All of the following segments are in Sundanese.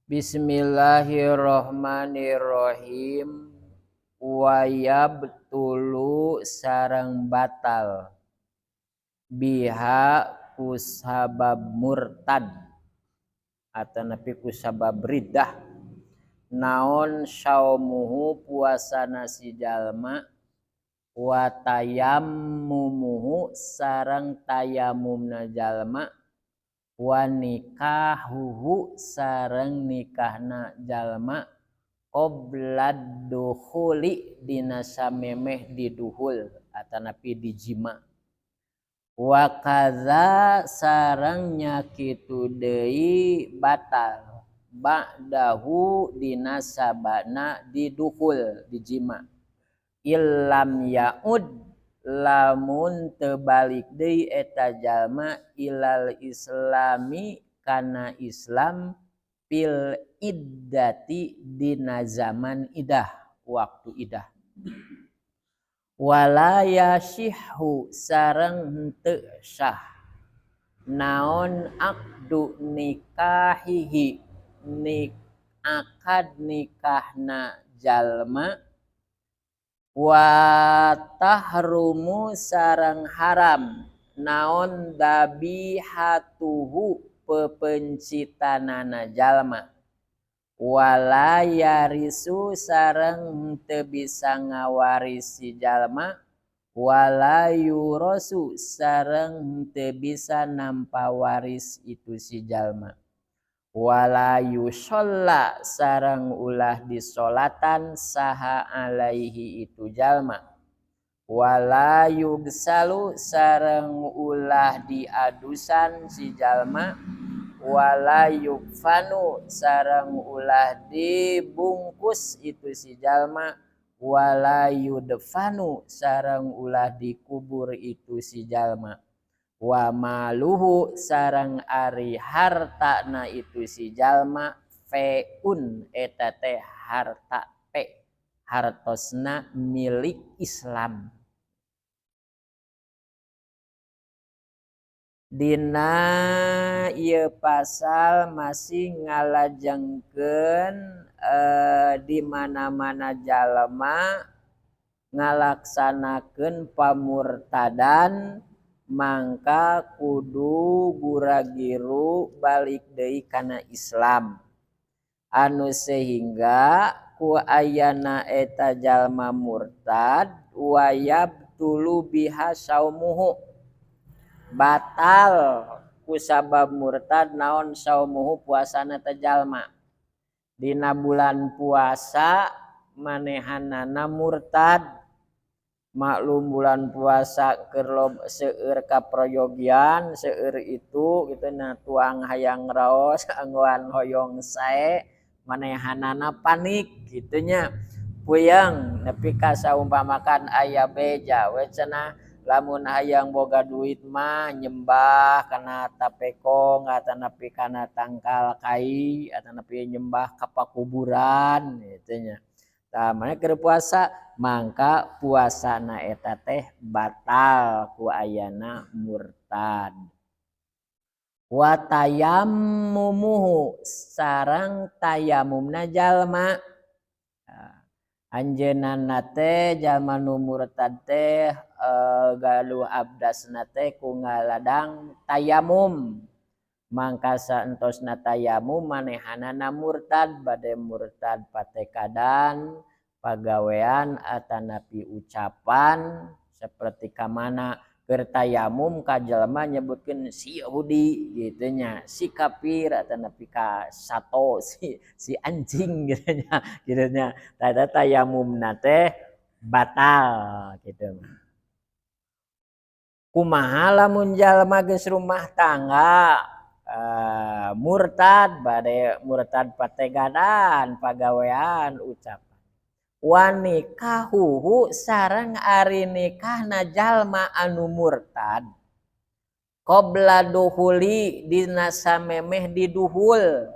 Bismillahirrahmanirrahim. Wayabtulu sareng batal biha kusabab murtad atanapi kusabab riddah naon saumuhu puasana si jalma wa tayammumuhu sareng tayamumna jalma wa nikahuhu sareng nikahna jalma qoblad dukhuli dina samemeh diduhul atanapi dijima wa kadza sareng nya kitu deui batal ba'dahu dina sabana diduhul dijima illam ya'ud lamun teu balik deui eta jalma ilal islami kana Islam fil iddati dina zaman idah waktu idah wala yasihhu sareng henteu sah naon aqdu nikahihi nik akad nikahna jalma wa tahrumu sareng haram naon dabihatuhu pepencitanana jalma wala yarisu sareng teu bisa ngawaris si jalma wala yurasu sareng teu bisa nampa waris itu si jalma wala yusholla sareng ulah disolatan saha alaihi itu jalma wala yugsalu sareng ulah diadusan si jalma wala yukfanu sareng ulah dibungkus itu si jalma wala yudfanu sareng ulah dikubur itu si jalma wa maluhu sareng ari hartana itu si jalma feun eta teh harta pe hartosna milik Islam. Dina ieu pasal masih ngalajengkeun di mana-mana jalma ngalaksanakeun pamurtadan mangka kudu guragiru balik deui kana Islam anu sehingga ku ayana eta jalma murtad wayab tulu biha saumuhu batal kusabab murtad naon saumuhu puasana teh jalma dina bulan puasa manehanana murtad maklum bulan puasa keur seueur kaproyogian seueur itu gitu nah tuang hayang raos anggoan hoyong sae manehanana panik gitu nya puyeng nepi ka saumpamakan aya beja we cenah lamun hayang boga duit mah nyembah kana tapekong atanapi kana tangkal kai atanapi nyembah ka pakuburan gitu nya. Tah mane keur puasa mangka puasana eta teh batal ku ayana murtad. Wa tayammumuhu sareng tayamumna jalma. Anjeunna teh jalma nu murtad teh galuh abdasna teh ku ngaladang tayamum. Mangka saentosna tayamum manehanana murtad bade murtad patekadan pagawean atanapi ucapan seperti kamana keur tayamum ka jelema nyebutkeun si Yahudi gitu nya si kafir atanapi ka sato si anjing gitu nya gitu nya eta tayamumna teh batal gitu. Kumaha lamun jalma geus rumah tangga murtad bade murtad pategadan pagawean ucapan wa nikahuhu sareng ari nikahna jalma anu murtad qabla duhuli dina samemeh diduhul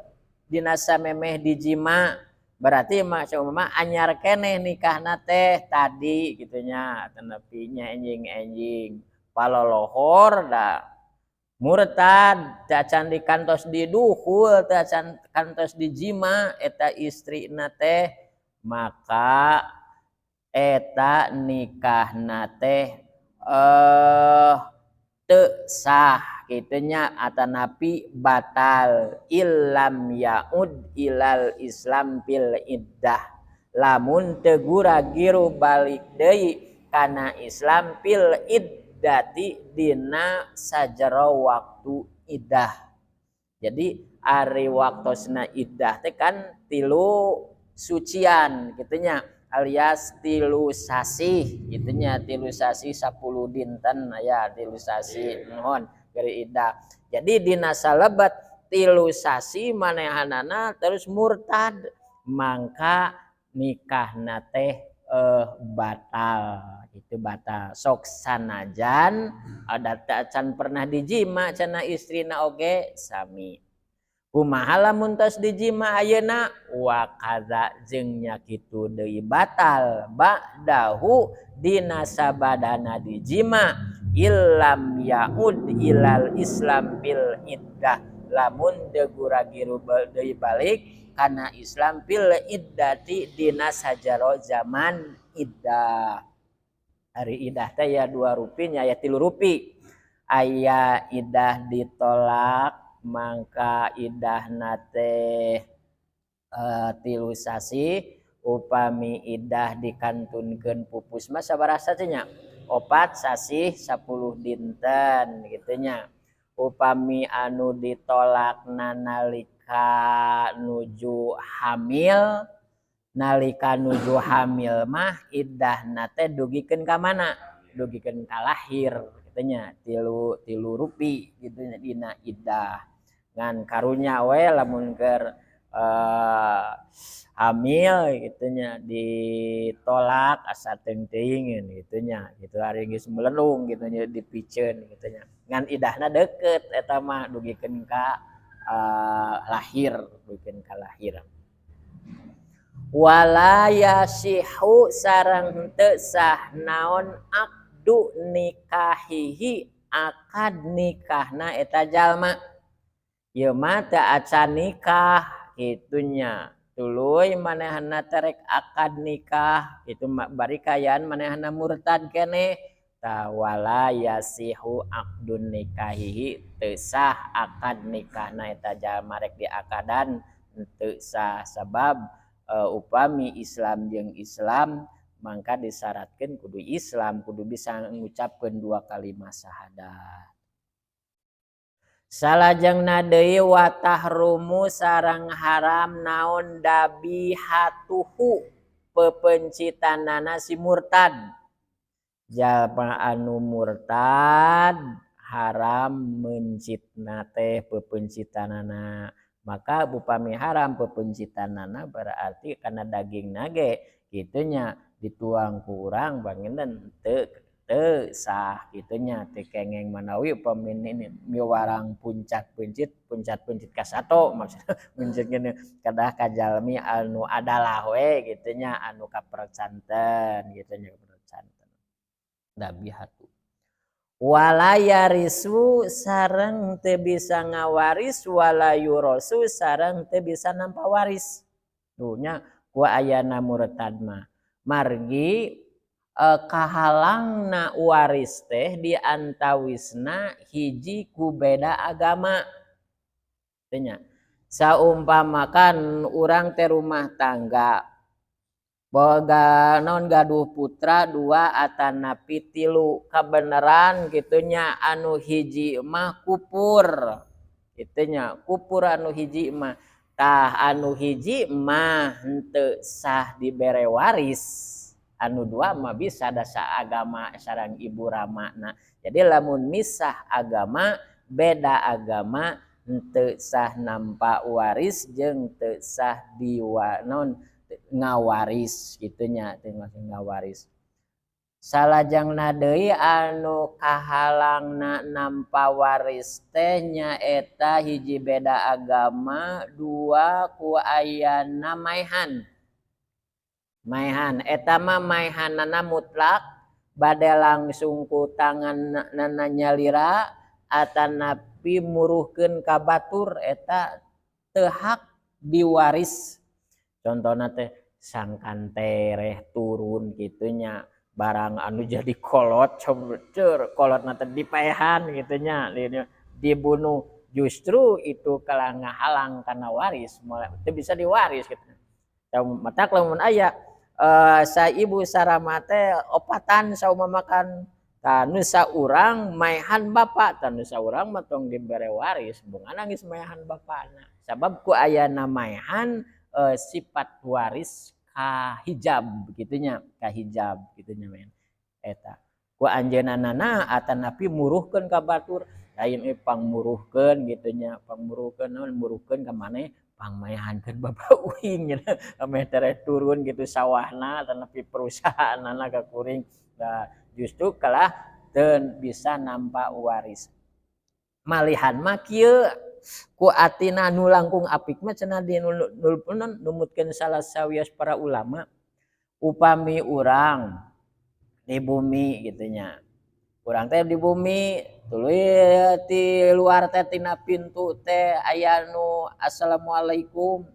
dina samemeh dijima berarti mah anyar keneh nikahna teh tadi gitu nya tenepi nya enjing-enjing palolohor da Murtad teu acan dikantos diduhul, teu acan kantos dijima eta istrina teh, maka eta nikahna teh teu sah kitu nya atanapi batal illam yaud ilal Islam fil iddah, lamun teu gura-giru balik deui kana Islam fil iddati dina sajero waktu iddah. Jadi ari waktosna iddah teh kan 3 sucian kitu nya, alias 3 sasih kitu nya, 3 sasih 10 dinten aya 3 sasih nuhun dari iddah. Jadi dina salebet 3 sasih manehanana terus murtad, mangka nikahna teh batal, itu batal. Sok sanajan ada acan pernah dijima cenah istrina oge sami. Kumaha lamun tos dijima ayeuna wa kaza jeung nya kitu deui batal ba'dahu dina sabadana dijima illam yaud ilal Islam bil iddah, lamun teu gura-giru deui balik kana Islam fil iddati dina sajaro zaman iddah. Ari iddah teh ya 2 rupi nya, aya 3 rupi. Aya iddah ditolak mangka iddahna teh 3 sasih, upami iddah dikantunkeun pupus mah sabaraha sasih nya? 4 sasih 10 dinten kitu nya. Upami anu ditolak nalika nuju hamil, nalika nuju hamil mah iddahna teh dugikeun ka mana? Dugikeun ka lahir kitu nya, 3 rupi kitu nya dina iddah. Ngan karunya we lamun keur hamil kitu nya ditolak asa teung-teuingeun kitu nya, kitu ari geus melelung kitu nya dipiceun kitu nya. Ngan idahna deukeut eta mah dugikeun ka lahir, dugikeun ka lahir. Wala yasihu sareng teu sah naon akdu nikahihi, akad nikahna eta jalma. Ieu mah teu acan nikah kitu nya. Tuluy manehna terek akad nikah kitu bari kaayaan manehna murtad keneh. Ta wala yasihu akdun nikahihi, teu sah akad nikahna eta jalma rek diakadan teu sah, sabab upami Islam jeung Islam mangka disyaratkeun kudu Islam, kudu bisa ngucapkeun 2 kalimat syahadat. Salajengna deui wa tahrumu sareng haram naon dabihatuhu pepencitanana si murtad. Jalma anu murtad haram mencitna teh pepencitanana. Maka upami haram pepencitanana berarti kana daging nage kitu nya dituang ku urang banginten teu sah kitu nya, teu kengeng manawi upami miwarang puncat pencit, puncat pencit ka sato maksudna pencit gini kedah ka jalmi anu adalah we kitu nya, anu kapercanten kitu nya, kapercanten dabihatu. Wala yarisu sareng teu bisa ngawaris, wala yurasu sareng teu bisa nampa waris. Tuh nya ku ayana murtad mah margi kahalangna waris teh diantawisna hiji ku beda agama. Teu nya saumpamakan urang teh rumah tangga boga naon gaduh putra 2 atanapi 3, kabeneran kitu nya anu hiji mah kupur kitu nya, kupur anu hiji mah. Tah anu hiji mah henteu sah dibere waris, anu 2 mah bisa da saagama sareng ibu ramana. Jadi lamun misah agama, beda agama, henteu sah nampa waris jeung teu sah diwa naon ngawaris kitu nya, teu ngawaris. Salajengna deui anu kahalangna nampa waris teh nyaeta hiji beda agama, 2 ku ayana maehan. Maehan eta mah maehanana mutlak bade langsung ku tangan nana nyalira atanapi atanapi muruhkeun ka batur eta teu hak diwaris. Contohna teh sangkan tereh turun kitu nya barang anu jadi kolot ceur kolotna teh dipaehan kitu nya dibunuh justru itu kalah ngahalang kana waris teu bisa diwaris kitu. Matak lamun aya sa ibu sarama teh opatan saumamakan tanu saurang maehan bapak tanu saurang mah tong dibere waris bungana geus maehan bapana sabab ku ayana maehan sifat waris kahijab gitunya kahijab gitunya men eta ku anjeunna atanapi muruhkeun ka batur lain pangmuruhkeun gitunya pangmuruhkeun naon muruhkeun ka maneh pangmaehankeun bapak uing nya ameh tereh turun gitu sawahna atanapi perusahaanna ka kuring. Nah, justru kalah teu bisa nampa waris. Malihan mah kieu ku atina nu langkung apik mah cenah di numutkeun salah sawios para ulama upami urang di bumi gitu nya. Urang teh di bumi tuluy ti luar teh tina pintu teh aya nu assalamualaikum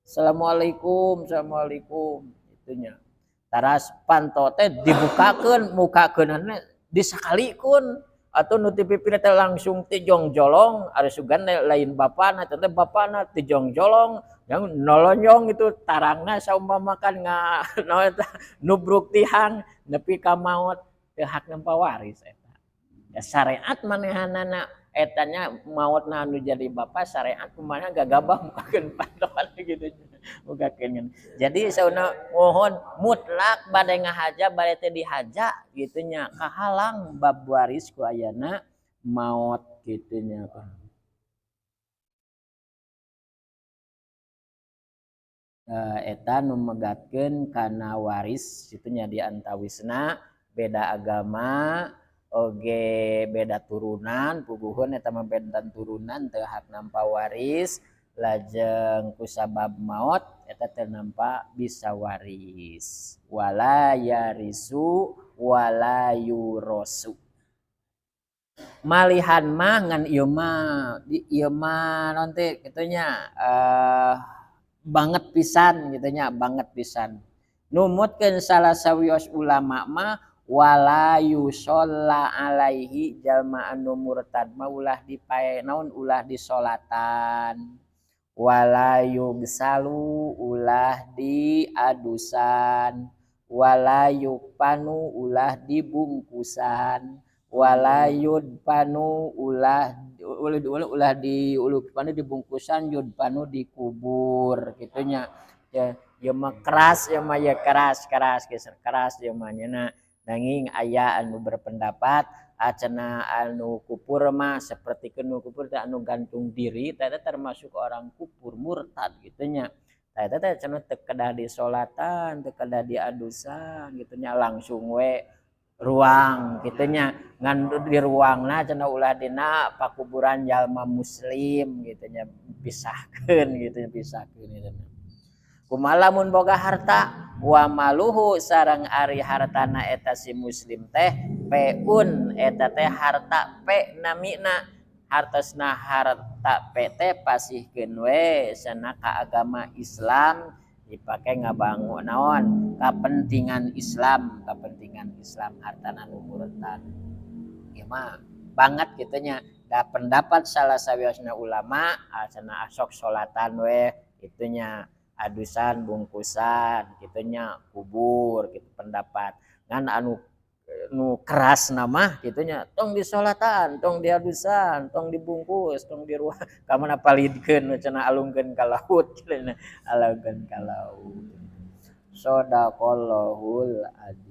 assalamualaikum assalamualaikum gitu nya. Taras panto teh dibukakeun mukakeunana disakalikeun atau nu ti pipina teh langsung tijong-jolong ari sugan lain bapana teh bapana tijong-jolong yang nolonyong itu tarangna saumpama kan nga eta nubruk tihang nepi ka maot teu hak nampa waris eta. Ya syariat manehanana eta nya maotna anu jadi bapa syariat kumaha gagabah mukakeun panto gitu. Bukakeun. Jadi sauna mohon mutlak bade ngahaja bade teh dihaja gitu nya kahalang bab waris ku ayana maot gitu nya. Eta nu megatkeun kana waris kitu nya di antawisna beda agama oge beda turunan puguhun eta mah benten turunan teu hak nampa waris lajeng kusabab maot eta teu nampa bisa waris wala yarisu wala yurosu. Malihan mah ngan ieu mah di ieu mah naon teh kitu nya banget pisan kitu nya banget pisan numutkeun salah sawios ulama mah wala yusholla alaihi jalma anu murtad mah ulah dipae naon ulah disolatan wala yugsalu ulah diadusan wala yukpanu ulah dibungkusan wala yudpanu ulah ulah di ulupanu dibungkusan yudpanu dikubur gitunya ya ya mah keras ya mah ya keras keras geser keras ya mah nya nanging aya anu berpendapat acana anu kupur mah seperti kenu kupur teh anu gantung diri teh termasuk orang kupur murtad gitunya teh teh cenah teu kedah disolatan teu kedah diadusan gitunya langsung we ruang gitunya ngan di ruangna cenah ulah dina pakuburan jalma muslim gitunya pisahkeun gitunya pisahkeun gitu. Kumaha lamun boga harta wa maluhu sareng ari hartana eta si muslim teh peun eta teh harta pe namina hartosna harta pe teh pasihkeun we cenah ka agama Islam dipake ngabangun naon kapentingan Islam hartana nu murtad ieu mah banget kitu nya da pendapat salah sawiosna ulama cenah sok salatan we kitu nya adusan bungkusan gitunya kubur gitu pendapat ngan anu nu keras nama gitunya tong disolatan tong diadusan tong dibungkus tong diruah ka mana palidkeun cenah alungkeun ka laut cenah alungkeun ka laut. Shadaqallahul adzim.